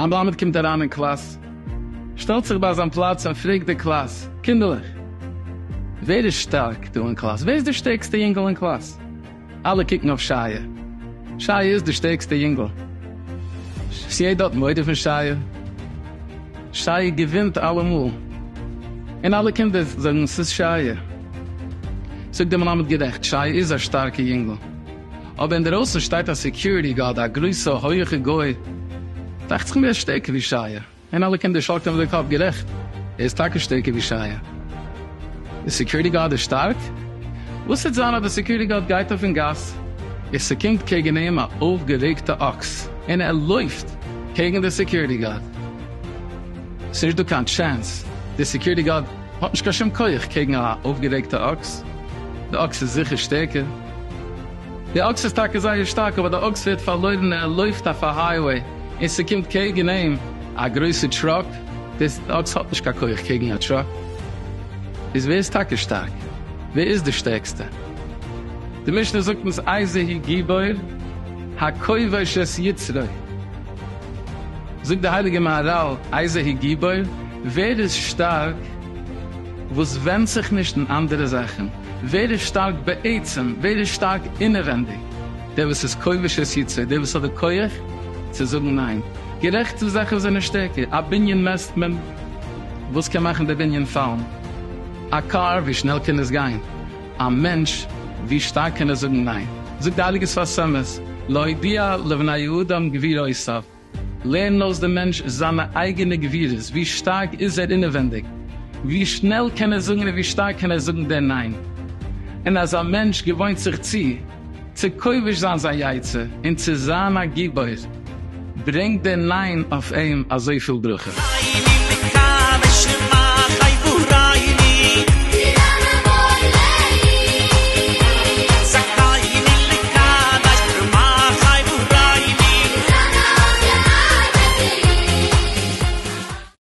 א מלמד קומט אריין אין קלאס, שטעלט זיך ביי זיין פלאץ און פרעגט די קלאס, קינדערלעך, ווער איז שטארק דא אין קלאס? ווער איז די שטערקסטע יונגל אין קלאס? אלע קוקן אויף שייע. שייע איז די שטערקסטע יונגל. יעדער האט מורא פון שייע. שייע געווינט אלעמאל. און אלע קינדער זאגן ס'איז שייע. זאגט דער מלמד גערעכט, שייע איז א שטארקע יונגל. אבער אינדערויסן שטייט א security guard, א גרויסע הויעכע גוי, דאכט זיך מיר ער איז שטערקער ווי שייע. און אלע קינדער שאקלען מיט די קאפ, גערעכט, ער איז טאקע שטערקער ווי שייע. די security guard איז שטארק? וואס וועט זיין אויב די security guard גייט אויפן גאס און ס'קומט קעגן אים א אויפגערעגטע אקס און ער לויפט קעגן די security guard? ס'נישט דא קיין chance, די security guard האט נישט קיין שום כח קעגן א אויפגערעגטע אקס, די אקס איז זיכער שטערקער. די אקס איז טאקע זייער שטארק אבער די אקס ווערט פארלוירן און ער לויפט אויף א highway און ס'קומט קעגן אים א גרויסע truck, די אקס האט נישט קיין כח קעגן א truck, איז ווער איז טאקע שטארק? ווער איז די שטערקסטע? די משנה זאגט אונז איזהו גיבור הכובש את יצרו, זאגט די הייליגע מהרל איזהו גיבור, ווער איז שטארק וואס ווענדט זיך נישט אין אנדערע זאכן, ווער איז שטארק בעצם, ווער איז שטארק אינעווענדיג, דער וואס איז כובש את יצרו, דער וואס האט די כח צו זאגן ניין. גערעכט זאכן זענען שטערקער, א בנין מעסט מען וואס קען מאכן די בנין פאלן, א קאר ווי שנעל קען עס גיין, א מענטש ווי שטארק קען ער זאגן ניין. זאגט די הייליגע שפת אמת, להודיע לבני האדם גבורותיו, לערן אויס דעם מענטש זיינע אייגענע גבורות, ווי שטארק איז ער אינעווענדיג, ווי שנעל קען ער זאגן און ווי שטארק קען ער זאגן דער ניין. און אז א מענטש געוואוינט זיך צו צו כובש זיין זיין יצר און צו זיין א גיבור, ברענגט דער ניין אויף אים אזויפיל ברכה.